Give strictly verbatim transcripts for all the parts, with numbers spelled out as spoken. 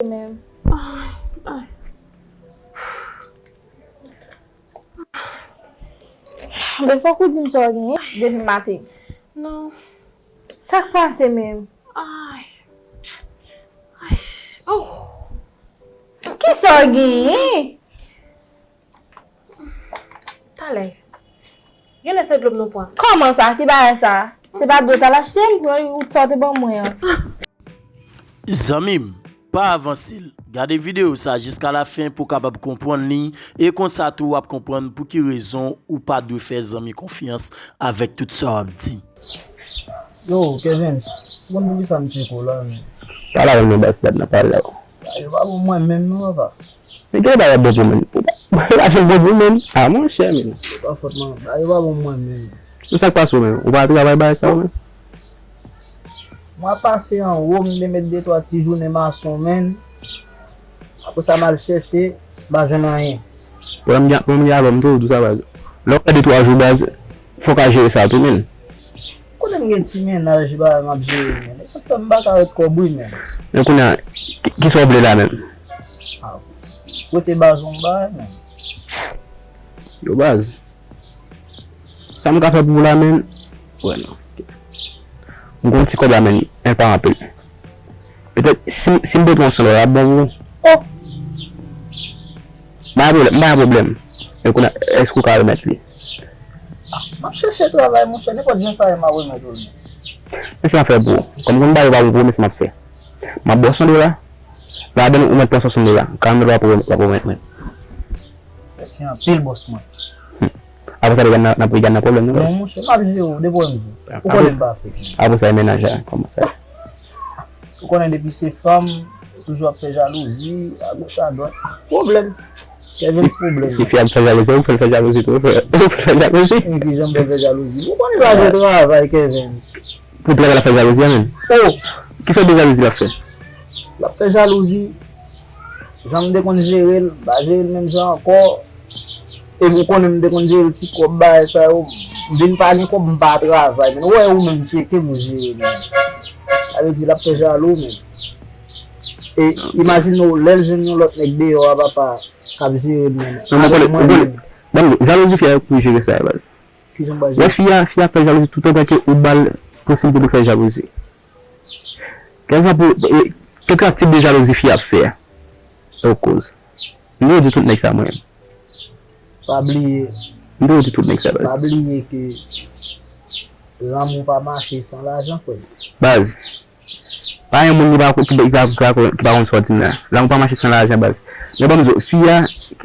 menm. Ay, ay. Men fòk ou di m sa w genyen depi maten. Non. Sa k pase menm? Ay. Ay. Oh. Kisa w genyen? Talè. Genlè se dlo m nan pran. Kòman sa? Ki bagay sa? Se pa dlo w t al achte, m pran ou sa w te ban mwen an. Zanmi m, pa avanse l. Gade videyo sa jiska lafen pou w kapab konprann li, e konsa tou w ap konprann pou ki rezon ou pa dwe fè zanmi konfyans avèk tout sa w ap di. Yo, Kevens, ou konn poukisa m tcheke w la, men? Pale avè m non, baz, dat n ap pale la. Yo pa bon mwen menm non, papa. Men gen bagay bon pou menm. Ou pa janm bon pou menm. Ah, monchè, men. Se pa fòt mwen. Bagay yo pa bon mwen menm. Men sa k pase w menm? Ou pa travay bagay sa w menm? Mwen ap pase anwo, m te met de twa ti jounen mason, men. Apre sa, m al chèche, m pa jwenn anyen. Pwoblèm gen, pwoblèm gen avè m tou, ou di sa, baz. Lè w fè de twa jou, baz, fò w ka jere sa tou, men. Konnen m gen ti mennaj, bagay m ap jere, men. E sa k fè m pa ka ret kòb wi, men. Men kounye a, ki, kisa w vle la menm? Ah, kote baz yon bagay, men. Yo, baz. Sa m ka fè pou ou la, men? Wè, non. M gon ti kòb la, men, men pa anpil. Petèt, si, si m te pran san dòla, l ap bon pou ou. Oh! M pa gen pwoblèm, m pa gen pwoblèm. Men kounye a, èske ou ka remèt li? Ah, m ap chèche travay, monchè, nenpòt jan sa ye, m ap remèt ou l. Men sa m ap fè pou ou. Kòm ou konn bagay yo pa bon pou ou, men sa m ap fè. M ap ba w san dòla. Ladan ou mèt pran swasant dòla. Karant dòla w ap remèt mwen. Mèsi anpil, bòs mwen. Hmm. Apre sa, deja n ap, n ap, deja n ap pwoblèm, non? Non, monchè, m ap jere w, depi w di. Ou konnen m pa fèk. Apre sa, e mennaj la, kòman sa? Ou konnen depi se fanm, toujou ap fè jalouzi, agoch adwat. Pwoblèm. Kevens pwoblèm. Si fi a ap fè jalouzi, ou fè l fè jalouzi tou, ou fè, ou fè l fè jalouzi. Men ki jan m fè l fè jalouzi? Ou konnen sa se travay, Kevens. Pou travay la fè jalouzi a menm? Oh! Ki sòt de jalouzi l ap fè? L ap fè jalouzi. Jan m te konn jere l, m pa jere l menm jan ankò. Epi ou konnen m te konn jere l ti kòb bagay sa yo. M vin pa gen kòb, m pa travay, men. Ou wè ou menm tcheke m ou jere menm. Sa vle di l ap fè jalou menm. E imajine w, lè l jwenn yon lòt nèg deyò a, papa, k ap jere l menm. Non, mwen konnen, mwen konnen. Ban m di, jalouzi fi a pou jere sa, baz. Kijan w ba jere? Lè fi a, fi a fè jalouzi toutotan ke ou ba l posiblite pou fè jalouzi. Kèlkeswa pou, e, kèlkeswa tip de jalouzi fi a ap fè a, e w koz. M toujou di tout nèg sa mwen menm. Pa bliye. M toujou di tout nèg sa, baz. Pa bliye ke lanmou pa mache san lajan, frè m. Baz. Pa gen moun ki pa, ki, ki pa, ki pa, ki pa konn sa w di m la. Lanmou pa mache san lajan, baz. Men ban m di w, fi a,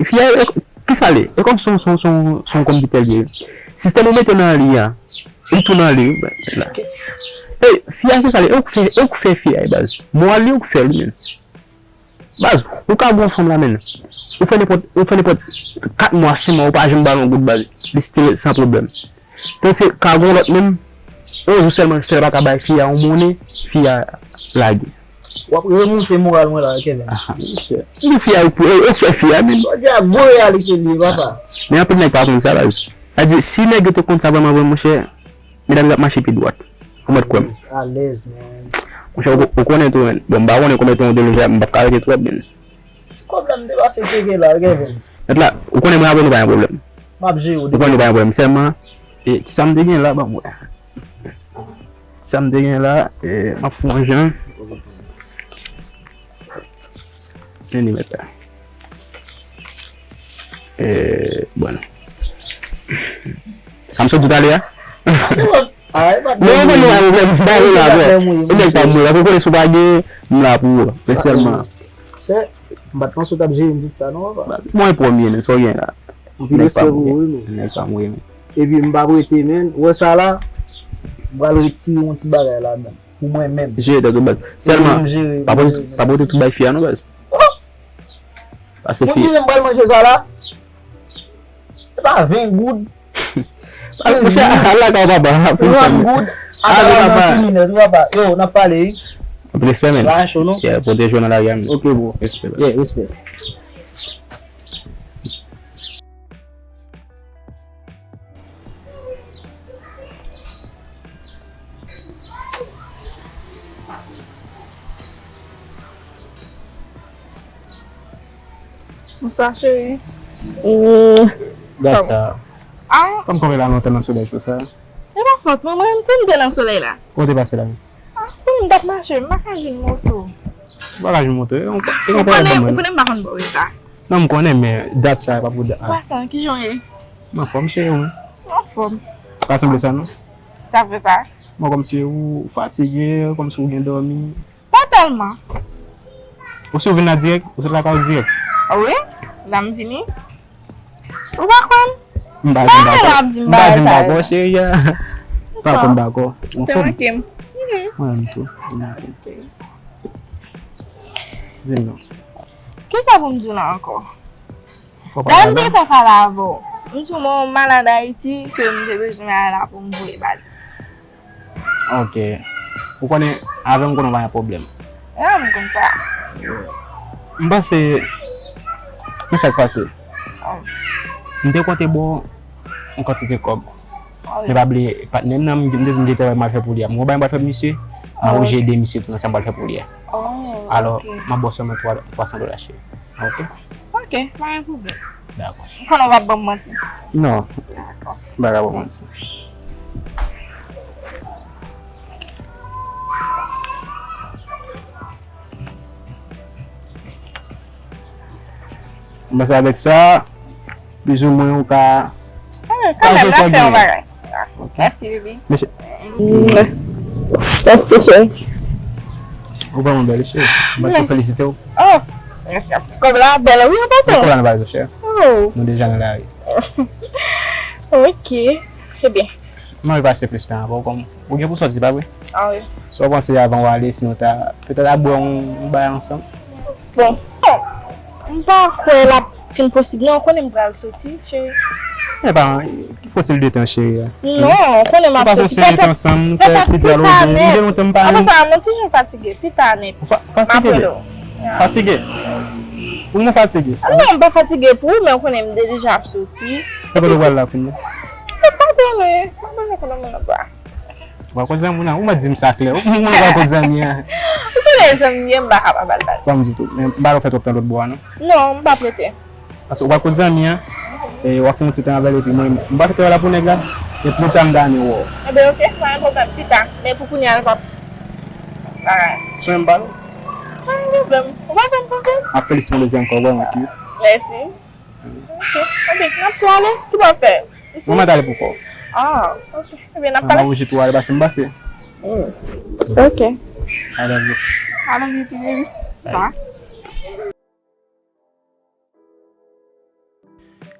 fi a, e, kisa l ye? E kòm se yon, se yon, se yon, se yon konpitè l ye. Sistèm ou mete nan li a, li tou nan li, la. E, fi a, kisa l ye? E ou k fè, e ou k fè fi a, baz. Moral li, ou k fè l, menm. Baz, ou ka gon fanm la, menm. Ou fè nenpòt, ou fè nenpòt kat mwa, senk mwa, ou pa janm ba l yon goud, baz. Li still san pwoblèm. Panse ka gon lòt menm, yon jou sèlman, fè l pa ka bay fi a yon monnen, fi a lage. W ap remoute moral mwen la, Kevens. Ah, monchè. Di fi a ou, ou, ou fè fi a menm. Sa w di a gwo reyalite li ye, papa. Men anpil nèg pa konn sa, baz. Sa di, si nèg yo te konn sa vrèman vre, monchè, medam yo t ap mache pye dwat. Ou mèt kwè m. Alèz, man. Monchè, ou, ou konnen tou, men. Bon, m pa konnen konbyen tan ou te leve a, m p ap ka rete twòp, men. Ti kòb la m te pase tcheke la, Kevens. Mèt la, ou konnen mwen avè w nou pa gen pwoblèm. M ap jere w. Ou konnen nou pa gen pwoblèm. Sèlman, e, kisa m te gen la, ban m wè. Kisa m te gen la, e, m ap fè yon jan. Men li mèt la. E, bon. Sa m sot di talè a? Ay, pa t... Non, non, non, non, m pa gen la, bro. Ou nèg pa m la. Ou konnen si w pa gen, m la pou ou. Men sèlman. Chè, m pa t panse w t ap jere m tout sa, non, papa. Mwen premye, men sa w gen la. Anpil respè pou ou, wi, men. Nèg pa m, wi, men. Epi m p ap rete, men. Ou wè sa la? M pral retire yon ti bagay ladan. Pou mwen menm. Jere tèt ou, baz. Sèlman, pa pote, pa pote tout bay fi a, non, baz. Pase fi a. Moun di, men m pral manje sa la. Se pa ven goud. Al, monchè, al lakay papa. Trant goud. Al lakay papa. Fini nèt, wi, papa. Yo, n ap pale, wi. Anpil respè, men. La cho, non? Yeah, pwoteje w nan lari a, men. Ok, bro. Respè, baz. Yeah, respè. Bonswa, cheri. Mm. Gad sa. Ah. Kòm konpè la lontan nan solèy jou sa. E pa fòt mwen, mwen menm tou m te nan solèy la. Kote w te pase la? Ah, pou m t ap mache, m pa ka jwenn moto. Ou pa ka jwenn moto? E, ou pa, e, ou pa konnen, ou konnen m pa konn ba w reta. Non, m konnen, men dat sa pa pou dat. Pasan, kijan w ye? M anfòm, cheri, ou menm? M anfòm. Pa sanble sa, non? Sa vre sa. Bon, kòmsi ou fatige, kòmsi ou gen dòmi. Pa tèlman. Ou si w vin la dirèk, ou sot lakay ou dirèk? Wi, la m vini. Ou pa kwè m? M pa di m pa kwè. M pa di m pa kwè, cheri a. Pa kwè m pa kwè. Ou te manke m. Mhm. Mwen menm tou, m manke. Ok. Di m non. Kisa pou m di w la ankò? Fò pa. Dayè m te gentan pale avè w. M di w mwen malad Ayiti, ke m te bezwen al la pou m voye ba li. Ok. Ou konnen, avè m konnen w pa gen pwoblèm. Ah, m konn sa. M panse, men sa k pase. Oh. M te konte ba w yon kantite kòb. Oh, wi. Men pa bliye, patnè m nan, m, m te di m gen travay m al fè pou li a. M gon bagay m pral fè pou misye, m oblije ede misye tou nan sa m pral fè pou li a. Oh, ok. Alò, m ap ba w sèlman twa, twa san dola, cheri. Ok? Ok, pa gen pwoblèm. Dakò. M konnen w p ap ban m manti. Non. Dakò. M pa ka ba w manti. M panse avèk sa, plizoumwen ou ka. Kanmenm, kanmenm, n ap fè yon bagay. Ok. Mèsi, bebe. Mèsi, cheri. Ou vrèman bèl, cheri. M pa tou felisite w. Oh, mèsi anpil. Kòb la bèl, wi, an pasan. Kòb la nan valiz ou, cheri. Oh. Nou deja nan lari. Ok. Ebyen. M anvi pase plis tan avè w, kòm ou gen pou sòti, pa vre? Ah, wi. Sa w panse avan w ale, si nou ta, petèt ap bwè yon, yon bagay ansanm? Bon, m pa kwè l ap fin posib, non, ou konnen m pral soti, cheri. Men pa, ki fòtil de tan, cheri a? Non, ou konnen m ap soti. Nou pase yon seri tan ansanm, nou fè ti dyaloge, nou gen lontan m pa. Apre sa, m ti jan fatige, pita nèt. Ou fa-, fatige? M ap rele w. Fatige? Pou mwen fatige? Non, m pa fatige pou ou, men ou konnen m te deja ap soti. E kote w pral la kounye a? M pa konnen, m pa konnen kote moun nan pral. Ou pa kot zanmi w nan? Ou mèt di m sa klè. Ou konnen ou pa kot zanmi an. Ou konnen zanmi m, m pa kapab al baz. Ban m di w tou, men m pa wè w fè twòp tan lòtbò a, non. Non, m p ap rete. Paske ou pa kot zanmi an, e w ap fè yon ti tan avè l, epi mwen, m pa fè travay la pou nèg la, e pou tan m ta renmen wè w. Enben, ok, pa gen pwoblèm, pita. Men pou kounye a, l p ap bagay. Sou menm pale? Pa gen pwoblèm. Ou pa fè m konfyans? M ap felisite w yon dezyèm fwa, vrèman, ki. Mèsi. Ok, ok, n ap tou ale. Ki bò w fè? Isi? Mwen, m ap ale pou kò w. Ah, ok. Ebyen, n ap pale. Mwen oblije tou ale, paske m pase. Mm. Ok. I love you. I love you too, baby. Bye. Bye.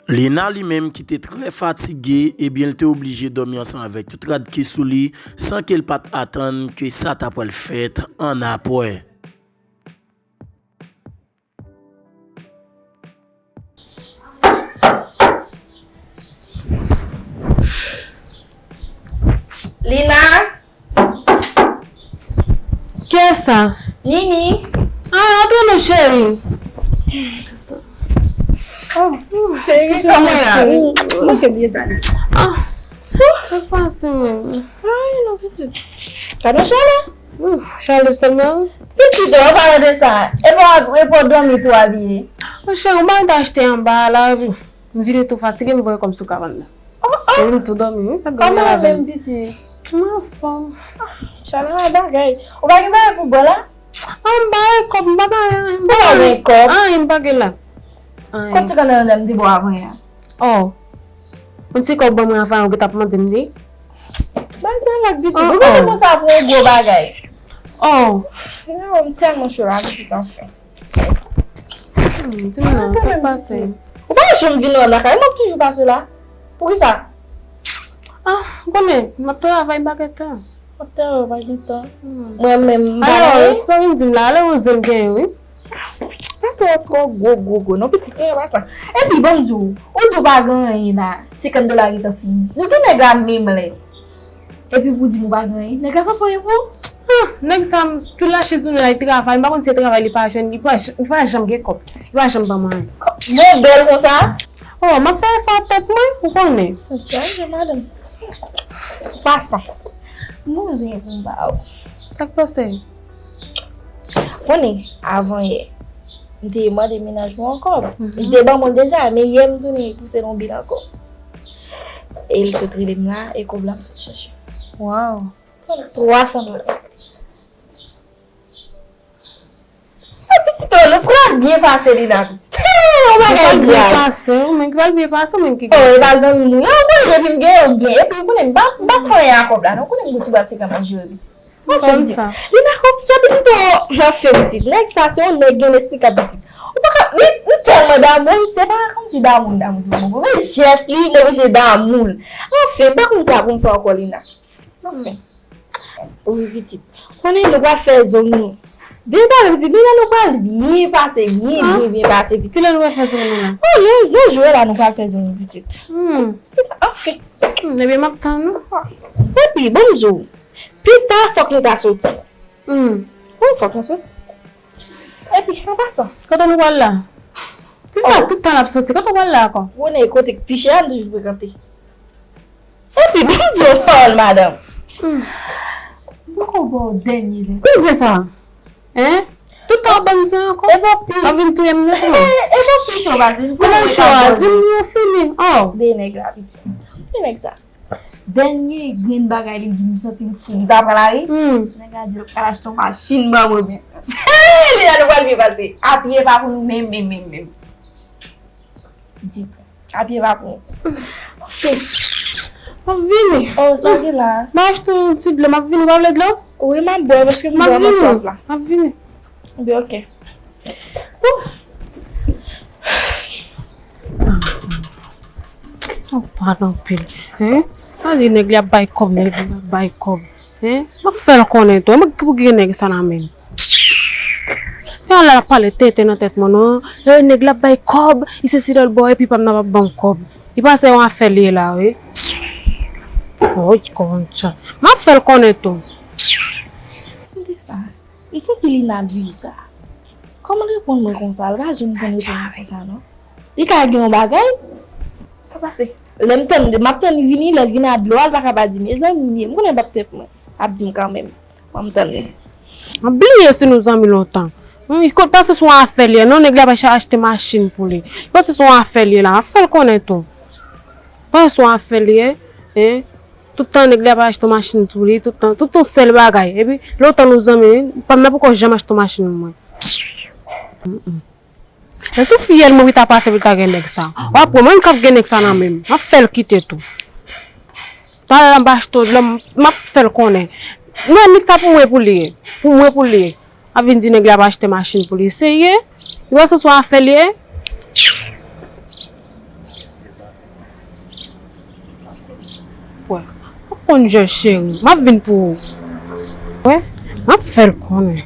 Lina, li menm, ki te trè fatige, ebyen, l te oblije dòmi ansanm avèk tout rad ki sou li, san ke l pa t atann ke sa ta pral fèt annapre. Lina? Kiyès sa? Nini. Ah, antre non, cheri. Oh, cheri, kòman w ye? Mwen ke byen sa. Ah, sa k pase menm? Ay, non, pitit. Gade yon chalè. Ouh, chalè sèlman, wi. Pitit, ou pale de sa. Epi w, epi w dòmi tou abiye. Mon chè, ou pa t achte anba a la, epi m vini tou fatige, m voye kòb sou kabann nan. Oh, oh. Epi m tou dòmi, wi. Kòman w menm, pitit? M anfòm. Chalè la bagay. Ou pa gen bagay pou bwè la? An, m pa gen kòb, m pa gen anyen. Ou pa gen kòb? Anyen, m pa gen la. Anyen. Kot ti kanè m te ba w avan yè a? Oh. Yon ti kòb ban mwen anvan, ou gentan ap mande m li. Bay sa lòt pitit. Oh, ou gentan pran sa pou yon gwo bagay. Oh. Finalman, m tèlman cho la, pitit, anfen. Hmm, di m non, sa k pase? Ou pa janm vin nan lakay, m ap toujou pase la. Poukisa? Ah, ou konnen, m ap travay, m pa gen tan. Ou travay, ou pa gen tan. Hmm. Mwen menm, m pa gen. Alò, sa w vin di m la, alò, yon zen m genyen, wi. Pa twò, twò gwo, gwo, gwo. Non, pitit, kenbe pa sa. Epi, ban m di w, ou di w pa gen anyen la, senkant dola gentan fini. Nou gen nèg la menm lè. Epi pou di m ou pa gen anyen, nèg la pa fè anyen pou ou. Ah, nèg sa, m, tout lache jounen la, li travay, m pa konn si se travay li pa jwenn, li pa j-, li pa janm gen kòb. Li pa janm ban mwen anyen. Kò-, modèl konsa? Oh, m ap fè efò ak tèt mwen, ou konnen. Chanje madanm. Pasan. M gon zen pou m ba ou. Sa k pase? Konnen, avan yè, M te mande mennaj mwen yon kòb. M te ban mwen l deja, men yè m tounen pouse l yon bil ankò. E l sot rele m la, e kòb la m sot chèche. Waw. Twa san dola. Ah, pitit, oh, nou pral byen pase, Lina, pitit. Hey, yon bagay grav. Pase, ou menm ki pral byen pase, ou menm ki... Oh, e pa zanmi nou. Yo, ou konnen depi m gen, yo gen. Epi, ou konnen, m pa, m pa fè anyen a kòb la, non. Ou konnen m gon ti bwat sekrè m ap jere, pitit. Anfen, pitit. Lina, kòb sa, pitit, oh, anfen, pitit. Nèg sa, se yon nèg enesplikab, pitit. Ou pa ka, li, li tèlman damou l, se pa kòmsi damou l, damou l, damou l. Men jès li, li oblije damou l. Anfen, m pa konn sa pou m fè ankò, Lina. Anfen. Wi, pitit. Konnen nou pral fè zong nou. Byen pale, pitit. Byen, nou pral byen pase, byen, byen, byen pase, pitit. Kilè nou pral fè zong nou la? Oh, lè, lè jwe la, nou pral fè zong nou, pitit. Hmm. Pitit, anfen. Hmm, ebyen, m ap tann nou. Epi, bon, m di w, pita, fòk nou ta soti. Hmm. Wi, fòk nou soti. Epi, an pasan. Kote nou pral la? Ti sa, tout tan l ap soti. Kote w pral la ankò? Ou konnen kote k pi chè a, m toujou frekante. Epi, ban m di w yon pawòl, madanm. Hmm. M poko ba w dènye zen sa. Ki zen sa? Hein? Tout tan w ban m zen ankò? E bon pi. W ap vin touye m nèt, non? E bon pi cho pase. Se nan cho a, di m yo fini. Oh. De nèg la, pitit. De nèg sa. Dènye grenn bagay li di m santi m fou, li pa pral ale. Hmm. Nèg la di l pral achte yon machin ban mwen, pitit. Hey, li la nou pral byen pase. A pye pa pou nou menm, menm, menm, menm. Ditou. A pye pa pou nou. Anfen. M ap vini. Oh, sa w gen la? M achte yon ti dlo, m ap vini, ou pa vle dlo? Wi, m ap bwè, paske m vrèman swaf la. M ap vini. Ebyen, ok. Ou. Ou pale anpil. Hein? Gade nèg li ap bay kòb, nèg li ap bay kòb. Hein? M ap fè l konnen tou. Mwen ki pou gen nèg sa nan men m. E al la pale tenten nan tèt mwen, non. E nèg la ap bay kòb, li sesi lòt bò, epi pa m nan p ap ban m kòb. Li panse yon afè li ye la, wi. Woy, konn sa. M ap fè l konnen tou. Tande sa. M santi Lina biza. Kòman l reponn mwen konsa? L pa janm konn reponn mwen konsa, non. Li ka gen yon bagay. Sa pase. Lè m tann, m ap tann li vini, lè l vini a dlo a, l pa ka pa di m. E zanmi m ye, m konnen l p ap trèt mwen. L ap di m kanmenm. Ban m tann li. M bliye si nou zanmi lontan. Hmm, li konn panse se yon afè li ye, non, nèg la pa cha-, achte machin pou li. Li panse se yon afè li ye la, m ap fè l konnen tou. Panse se yon afè li ye, hein? Tout tan nèg la pa achte yon machin pou li, tout tan, tout yon sèl bagay. Epi, lontan nou zanmi, pa m nan poko janm achte yon machin pou mwen. Mm, mm. Lè sou fiyèl mwen ki ta pase pou l ta gen nèg sa. W ap wè mwen k ap gen nèg sa nan men m. M ap fè l kite tou. Talè m pa achte dlo, m ap fè l konnen. Mwen, nèg sa pou mwen pou li ye. Pou mwen pou li ye. Ap vin di nèg la pa achte machin pou li. Serye? Li wè se sou afè li ye? Wè, w ap konn jòj cheri, m ap vin pou ou. Wè, m ap fè l konnen.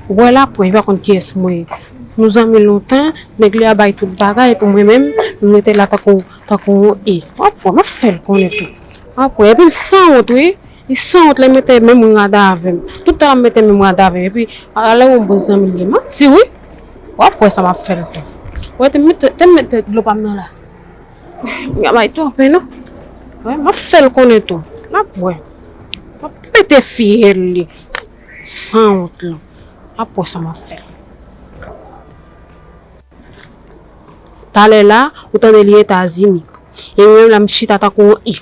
Ou wè l ap pran, li pa konn kiyès mwen ye. Nou zanmi lontan, nèg li a bay tout bagay pou mwen menm, m rete la tankou, tankou yon e. W ap wè, m ap fè l konnen tou. W ap wè, epi l sanwont wi, li sanwont lè mete menm rad avè m. Tout tan l ap mete menm rad avè m, epi alè yon bon zanmi l ye. M ap di wi, w ap wè sa m ap fè l tou. Wè, te mete, te mete dlo pa m nan la. M ka bay twò pen non. Wè, m ap fè l konnen tou. N ap wè. M ap pete fiyèl li. Sanwont lan. M ap wè sa m ap fè l. Talè la, ou tande li Etazini. E mwen menm la, m chita tankou yon i.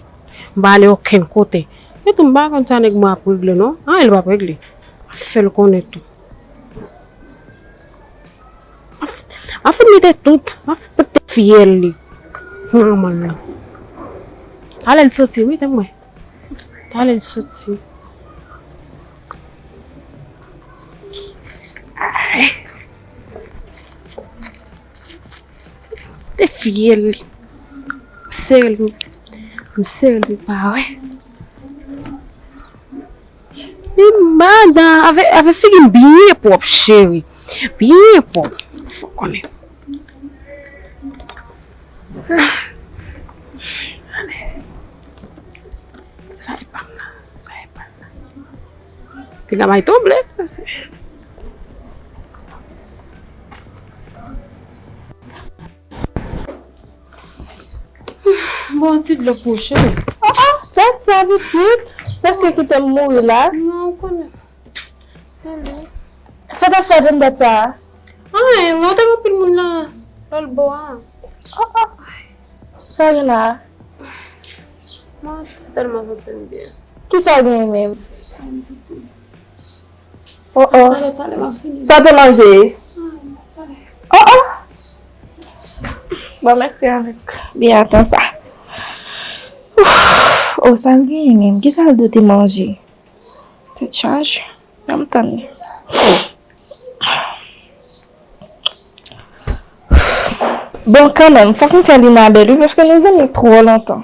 M pa ale okenn kote. E tou, m pa konn sa nèg mwen ap regle non. Anyen l p ap regle. M ap fè l konnen tou. M ap fin mete tout. M ap pete fiyèl li. Manman l lan. Talè l soti, wi, tann mwen. Talè l soti. Ay. Te fiyèl li. M sere l, m sere l, m pa wè. Li madan, avè, avè figi m byen pwòp, cheri. Byen pwòp. Fò konnen. Sa e pa m nan, sa e pa m nan. Piga may tonbe. Bon, ti dlo pou cheri. Oh, oh, dat sa, pitit. Prèske kite m mouri la. Non, ou konnen. Sa w t ap fè anndan dat sa a? Anyen, non, te gen Lè l bo a. Oh, oh. Sa gen la? Mwen tèlman santi m byen. Ki sa w genyen menm? Ay, m santi m. Oh, oh. Talè, talè, m ap fini. Sa w te manje? Ay, talè. Oh, oh. Bon, mèsi avèk byen atan sa. Ouf. Oh, sa l genyen menm? Ki sa l dwe te manje? Tèt chaje. Ban m tann li. Bon, kanmenm, fòk m fè Lina bèl, wi, paske nou zanmi twò lontan.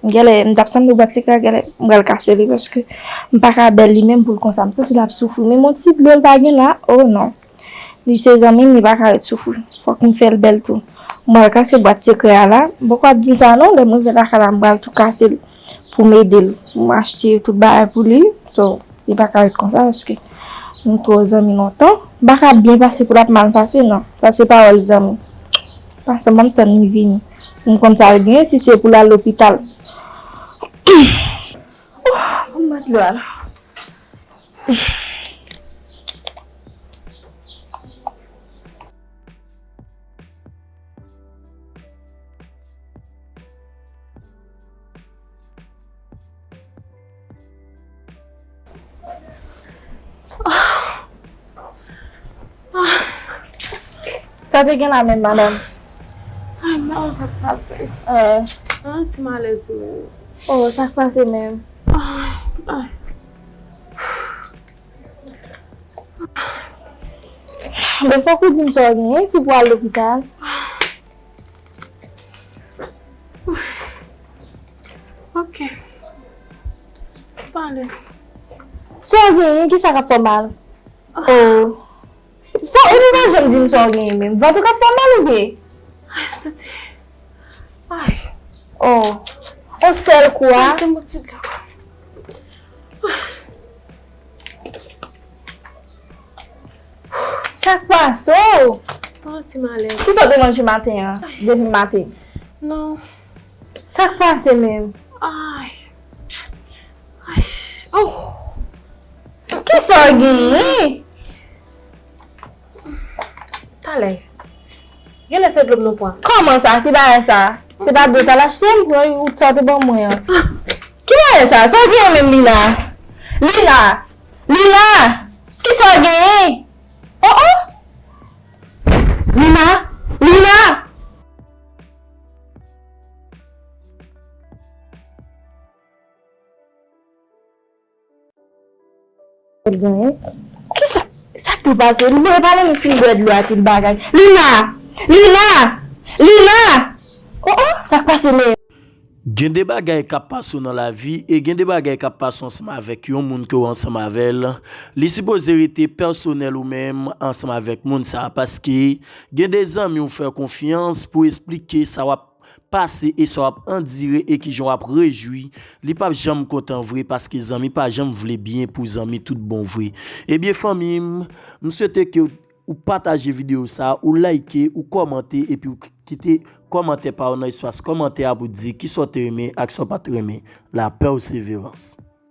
Genlè, m t ap sanble bwat sekrè a, genlè, m pral kase li, paske m pa ka bèl li menm pou l konsa. M santi l ap soufri. Menm yon ti dlo l pa gen la, oh non. Li se zanmi m, li pa ka ret soufri. Fòk m fè l bèl tou. M pral kase bwat sekrè a la. M poko ap di l sa non, lè m rive lakay la, m pral tou kase l pou m ede l. M achte tout bagay pou li. So, li pa ka ret konsa paske nou twò zanmi lontan. M pa ka byen pase pou l ap mal pase, non. Sa se pawòl zanmi. Pase m ap tann li vini. M konn sa l gen, si se pou l al lopital. Oh, ban m bat dlo a la. Sa te gen la menm, madanm? Ay, m pa konn sa k pase. Eh. An ti malèz menm. Oh, sa k pase menm? Ay, ay. Men fòk ou di m sa w genyen, si pou al lopital. Ok. Pale. Sa w genyen, ki sa k ap fè w mal? Oh. Fò, epi pa janm di m sa w genyen menm. Vant ou k ap fè w mal oubyen? Ay, m santi. Ay. Oh. On sèl kou a? Ay, te mouti dlo. Sa k pase w? Yon ti malèz. Ki sa w te manje maten an? Depi maten. Non. Sa k pase menm? Ay. Ay. Oh. Ki sa w genyen? Talè. Genlè se dlo m nan pran. Kòman sa? Ki bagay sa? Se pa dlo w t al achte, m pran ou sa w te ban mwen an. Ki bagay sa? Sa w genyen menm, Lina? Lina! Lina! Ki sa w genyen? Oh, oh! Lina! Lina! L genyen. Ki sa? Sa k tou pase? Li mande pale, li fin bwè dlo a, tout bagay. Lina! Lina! Lina! Oh, oh, sa k pase menm? Gen de bagay k ap pase w nan lavi e gen de bagay k ap pase w ansanm avèk yon moun ke w ansanm avè l. Li sipoze rete pèsonèl ou menm ansanm avèk moun sa a, paske gen de zanmi w fè konfyans pou esplike sa w ap pase e sa w ap andire e kijan w ap rejwi, li p ap janm kontan vre, paske zanmi pa janm vle byen pou zanmi tout bon vre. Ebyen, fanmi m, m swete ke ou pataje videyo sa, ou like, ou kòmante, epi ou k-, kite kòmantè pa w nan espas kòmantè a pou di kisa w te renmen ak sa w pa t renmen. La pèseverans.